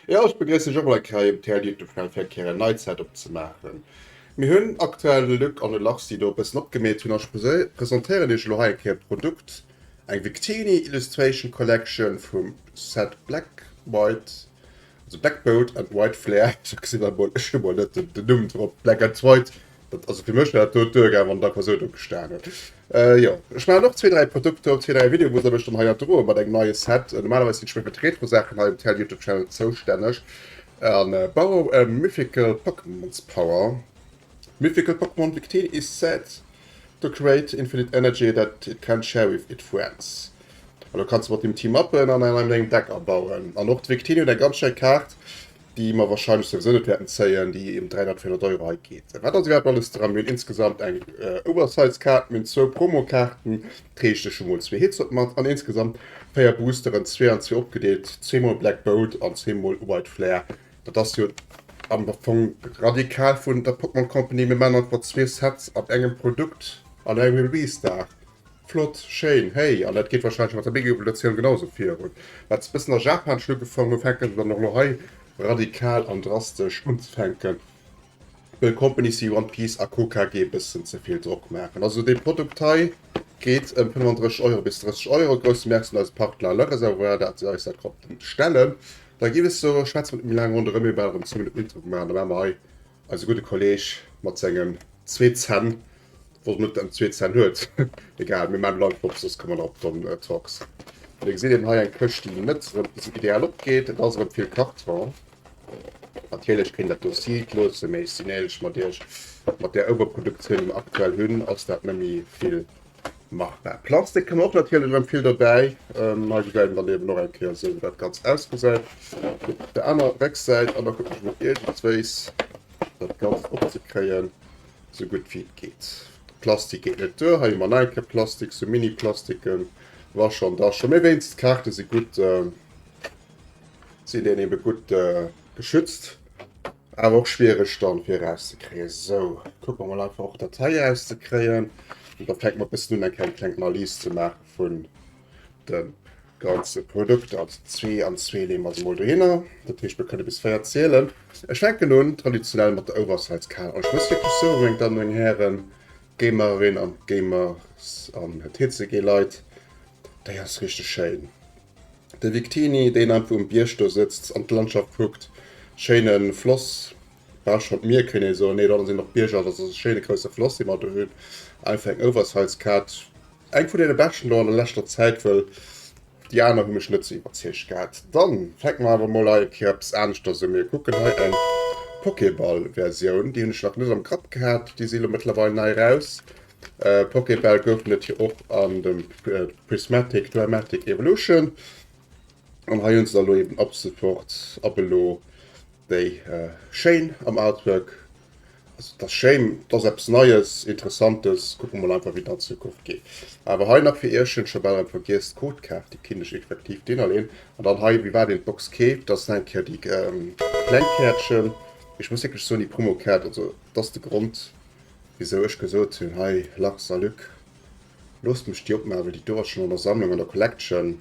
Jo, ech begréissen iech och mol eng Kéier hei um TL Youtube Channel fir eng Kéier en neit Setup ze maachen. Mir hunn aktuell de Luc an de Lars déi do e bëssen opgemeet hunn an ech presentéieren iech elo hei eng Kéier d'Produkt, eng Victini Illustration Collection vum Set Black White, also Black Boat and White Flare. Ech gesinn dat mol, ech hu mol net den Numm drop, Black and White. Dat, also fir mech wär dat do duergaang, wann dat einfach esou do gestan huet. Äh, jo, ech maachen och zwee, dräi Produkter, zwee, dräi Videoen, wou se mech dann hei erdroen mat engem neie Set. Normalerweis sinn ech méi fir d'Retro-Saachen hei um TL Youtube Channel zoustänneg. An äh, Borrow a Mythical Pokémon's Power. Mythical Pokémon Victini is said to create infinite energy that it can share with its friends. An do kanns du mat deem team uppen an an engem Deck abauen. An och d'Victini huet eng ganz schéi Kaart. déi mer wahrscheinlech souwisou net wäerten zéien, déi ëm 300, 400 Euro hei geet. Wat ass iwwerhaapt alles dran? Mir hunn insgesamt eng Oversize-Kaart, mir hunn zwou Promo-Kaarten, dat heescht ech hu mol zwee Hits op mat, an insgesamt 4 Boosteren, zwee an zwee opgedeelt, zweemol Black Bolt an zweemol White Flare. Dat ass jo am Fong radikal vun der Pokémon Company, mir maachen einfach zwee Sets an engem Produkt an engem Release-Dag. Flott, schéin, hey, an dat geet wahrscheinlech mat der Mega-Evolutioun genau sou virun. Wat se bëssen a Japan schon ugefaangen hunn, fänken se dann och lo hei radikal an drastesch unzefänken, wëll Companies wéi One Piece a Co. KG bëssen ze vill Drock maachen. Also dee Produkt hei geet ëm 35 Euro bis 30 Euro. Grousse Merci un eise Partner Le Reservoir, dat se eis dat konnten stellen. Da géif ech soen, schwätze mer net méi laang ronderëm, mir bal erëm 10 Minutten Intro gemaach an da maache mer hei eise gudde Kolleg mat sengen zwee Zänn Wou net en zwee Zänn huet. Egal, mir maachen elo einfach op, soss komme mer nach op domm Talks. Dir gesitt eben hei eng Këscht, déi net erëm esou ideal opgeet. Et ass erëm vill Karton. Natierlech kéint dat do sealed loossen, mee ech sinn éierlech mat iech, mat där Overproduktioun, déi mer aktuell hunn, ass dat net méi vill machbar. Plastik kënnt och natierlech erëm vill dobäi. Hei gesäit een dann eben och eng Kéier esou, wéi dat Ganzt ausgesäit. Op der aner Récksäit, an da kucken ech mol iergendswéis dat Ganzt opzekréien. Sou gutt wéi et geet. Plastik geet net duer. Hei hu mer nach eng Kéier Plastik, sou Mini-Plastiken. War schonn da scho. Mee wéinst d'Kaarte si gutt, sinn déi ebe gutt geschützt. Awer och schwiereg dann fir erauszekréien. Sou, kucke mer mol einfach och dat hei erauszekréien. An da fänke mer e bëssen un eng kleng kleng Analys ze maache vun de ganze Produkter. Also zwee an zwee leeë mer se mol dohinner. Dat heescht, mir kënne bis 4 zielen. Ech fänken un traditionell mat der Oversize Kaart. An ech muss wierklech soen, meng Dammen, meng Hären, Gamerin an Gamers an TCG-Leit, déi ass richteg schéin. De Victini, deen einfach um Bierg do sëtzt an d'Landschaft kuckt. Schéine Floss, bal schonn d'Mier kéint ee soen. Nee, do sinn och Bierger, also ass e schéine grousse Floss, dee mer do hunn. Einfach eng Oversize Kaart. Eng vun deene beschten do an der leschter Zäit, wëll déi aner hu mech net sou iwwerzeegt gehat. Dann fänke mer awer mol hei eng Kéier eppes aneschters un. Mir kucken hei eng Pokéball-Versioun, déi hunn ech nach net am Grapp gehat, déi si lo mëttlerweil nei raus. Pokéball goufen et jo och an dem Prismatic Dramatic Evolution an hei hunn se da lo eben ab sofort, ab elo déi schéin am Artwork. Also et ass schéin, et ass eppes Neies, Interessantes. Kucke mer mol einfach wéi et an Zukunft geet. Awer hei nach fir iech, hunn ech scho bal erëm vergiess, d'Codekaart, déi kinnt ech effektiv denerleen. An dann hei, wéi war deen d'Box keeft, dat ass nach eng Kéier déi kleng Käertchen. Ech muss wierklech soen, déi Promokaart, also et ass de Grond wisou ech gesot hunn, hei Lars a Luc, loosst mech déi opmaachen, well déi do ass schonn an der Sammlung, an der Collection.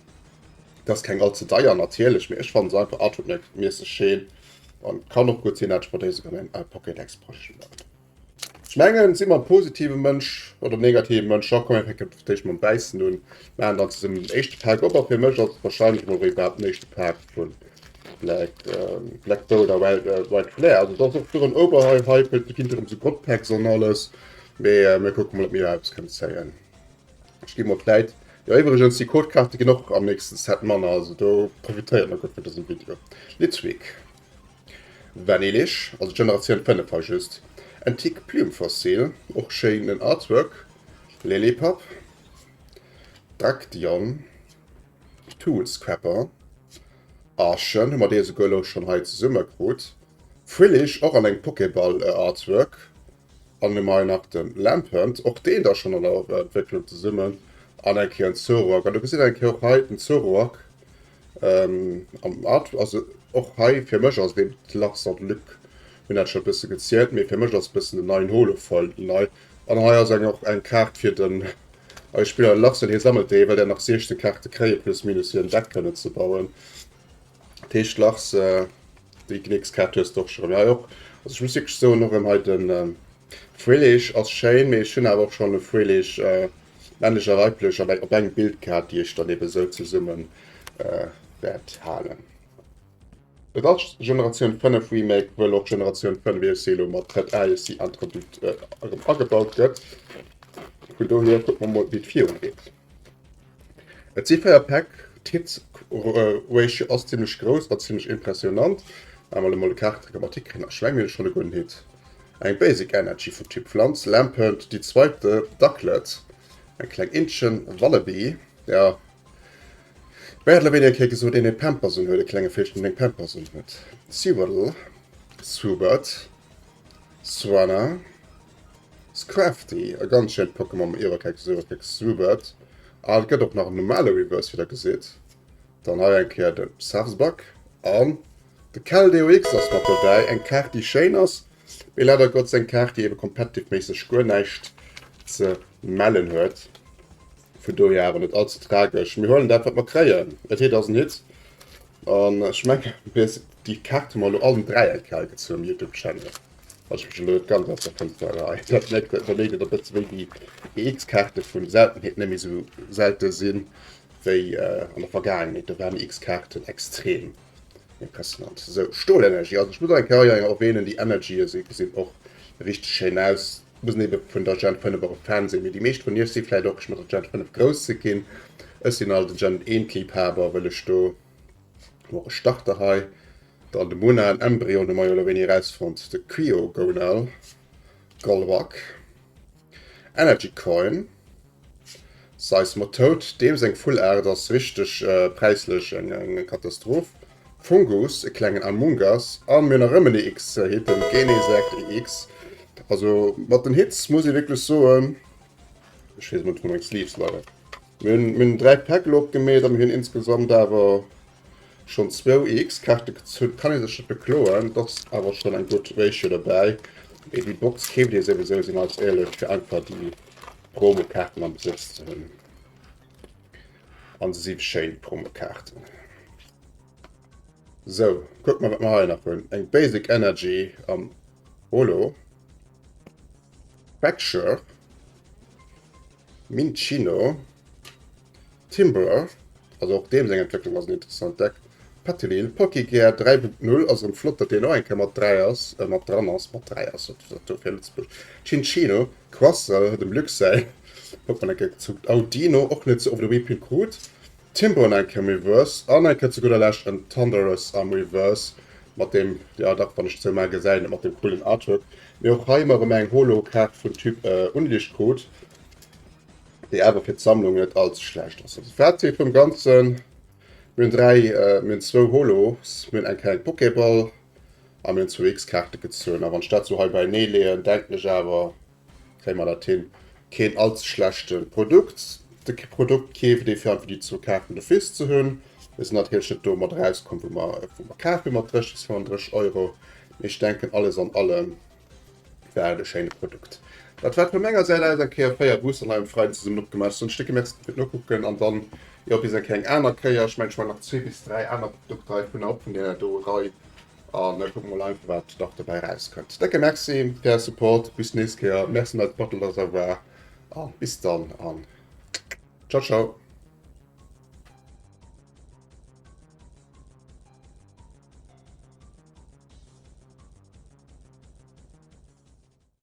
Et ass keng all ze deier natierlech, mee ech fannen se einfach artworkmässeg schéin an kann och gutt sinn, dat ech mer déi souguer an engem Pokédex Projet maachen. Ech mengen, si mer positive Mënsch oder negative Mënsch? Ja, komm, mir fänken fir d'éischt mam Wäissen un, maachen dann zesummen den éischte Pak op a fir mech ass et wahrscheinlech mol erëm iwwerhaapt den éischte Pak vun Black, Black Bolt a White Flare. Also et ass och do en Oberhype, et ginn erëm sou God Packs an alles, mee mir kucke mol, ob mir iwwerhaapt eppes kënnen zéien. Ech gi mol vläit. Jo iwwregens déi Codekaarte ginn och am nächsten Set manner, also do profitéiert nach gutt vun dësem Video. Litwick, Vanillish, also Generatioun 5 hei just, Antique Plume Fossil, och schéinen Artwork, Lillipup, Drakdion, Tool Scrapper, Archen, hu mer dee esouguer elo schonn hei zesumme krut, Frillish, och an engem Pokéball Artwork, An hu mer hei nach de Lampent, och deen da schonn an der Entwécklung zesummen, an eng Kéier en Zoroark. An do gesitt der eng Kéier och hei den Zoroark am Art, also och hei fir mech ass et eben d'Lars an de Luc hunn dat scho e bësse gezielt, mee fir mech ass e bëssen den neien Holofoil nei. An hei ass eng och eng Kaart fir den eise Spiller Lars, well hie sammelt déi, well der nach 16 Kaarte kréie plus minus fir en Deck kënnen ze bauen. Dat heescht Lars. Déi Knickskaart hues de och scho rëm. Jo, och. Also ech muss wierklech soen, och erëm hei den Frillish ass schéin, mee ech hunn awer och schonn e Frillish, männlech a weiblech, op op engem Bild gehat, déi ech dann ebe sou zesumme wäert halen. Et ass Generatioun 5 Remake, wëll och Generatioun 5 ESC elo mat Red AEC introduit erëm agebaut gëtt. Vun dohier kucke mer mol, wéi et virugeet. Et si 4 Päck, d'Hit Ratio ass zimlech grouss a zimlech impressionant. Maache mer elo mol e Kaarttrick am Artikel hin. Ech menge mir hunn schonn e gudden Hit. Eng Basic Energy vum Typ Pflanz, Lampent, déi zweite Ducklet, eng kleng Intchen, Wallaby, jo, wéi hat elo wéini eng Kéier gesot, een dee Pampers un huet, e klenge Villchen, deen Pampers un huet, Sewaddle, Swoobat, Swanna, Scrafty, e ganz schéint Pokémon, mam Iwwerkeck Surekeck Swoobat, a et gëtt och nach en normale Reverse, wéi der gesitt. Dann hei eng Kéier de Sawsbuck an de Keldeo X ass mat dobäi. Eng Kaart déi schéin ass, mee leider Gottes eng Kaart déi ebe competitive méisseg guer näischt ze mellen huet. Vun dohier awer net all ze tragesch. Mir huelen dat wat mer kréien. Et Hit ass en Hit an ech mengen déi Kaart hu mer elo allen 3 eng Kéier hei gezunn um Youtube Channel. Wann ech mech elo net ganz aus der Fënster geheien. Dat mierkt da mierkt et e bësse wéi déi EX-Kaarte vun Seltenheet net méi sou selte sinn wéi an der Vergaangenheet. Do waren EX-Kaarten extrem impressionant. Sou, Stolenergie, also ech muss och eng Kéier hei erwähnen, déi Energië si gesinn och richteg schéin aus. Muss een ebe vun der Gen 5 och e Fan sinn, mee déi meescht vun iech si vläit och mat der Gen 5 grouss ze ginn. Ech sinn alt en Gen 1 Liebhaber, wëll ech do och e Starter hei. Dann de Mona, en Embryon hu mer jo elo wéini erausfonnt, de Cryogonal, Golwak, Energy Coin, Seismotoad, deem seng Full Art ass richteg präislech eng Katastroph, Fungus, e klengen Amoonguss a mir hunn nach erëm en EX-Hit, den Genesect EX. Also mat den Hits muss ee wierklech soen, ech weess emol net wou meng Sleeves leien, mir hunn 3 Päck elo opgemeet a mir hunn insgesamt awer Schon zwou EX-Kaarte gezunn, kann ee sech net bekloen, et ass awer schon eng gutt Ratio dobäi. Mee déi Box keeft ee souwisou, si mer eis éierlech, fir einfach déi Promokaarten am Besëtz ze hunn. An se si schéin, déi Promokaarten. Sou, kucke mer wat mer hei nach hunn. Eng Basic Energy am Holo. Fracture. Minccino. Timber, also och deem seng Entwécklung ass en interessant Deck. Petilil, Pokégear 3.0 ass erëm flott, datt deen och eng Kéier mat 3 ass, äh, mat dran ass, mat 3 ass, wat dat do fir Lëtzebuerg. Cinccino, Quassel, dem Luc säi Pokémon eng Kéier gezuckt. Audino, och net sou oft e Reprint krut. Timburn eng Kéier am Reverse an eng Kéier zu gudder Lescht en Thundurus am Reverse mat deem, jo dach, wann ech et sou maachen, gesäit een et mat deem coolen Artwork. Mee och hei ëmmer erëm eng Holo-Kaart vun Typ Unlichtcode. déi awer fir d'Sammlung net all ze schlecht ass. Also Fazit vum Ganzen, mir hunn 3, mir hunn zwou Holos, mir hunn eng kleng Pokéball a mir hunn zwou X-Kaarte gezunn. A wann ech dat sou hei beienee leeën, denken ech awer, kréie mer dat hin. Keen all ze schlechte Produkt. De Produkt keeft ee fir einfach déi zwou Kaarten d'office ze hunn. Mir sinn natierlech net domat erauskomm, wou mer, wou mer kaf hunn, mat 30 bis 35 Euro. Mee ech denken, alles an allem War et e schéine Produkt. Dat war et vu menger Säit aus. Eng Kéier 4 Booster an engem Freiden zesummen opgemaach. Ech soen Stécke Merci fir d'Nokucken an dann jo bis eng Kéier eng aner Kéier. Ech mengen ech man nach zwee bis 3 aner Produkter hei vun op vun deeër do Rei an da kucke mer mol einfach wat nach dobäi erauskënnt. Décke Merci fir är Support. Bis nächst Kéier. Merci un eis Battle dass der war a bis dann an ciao ciao.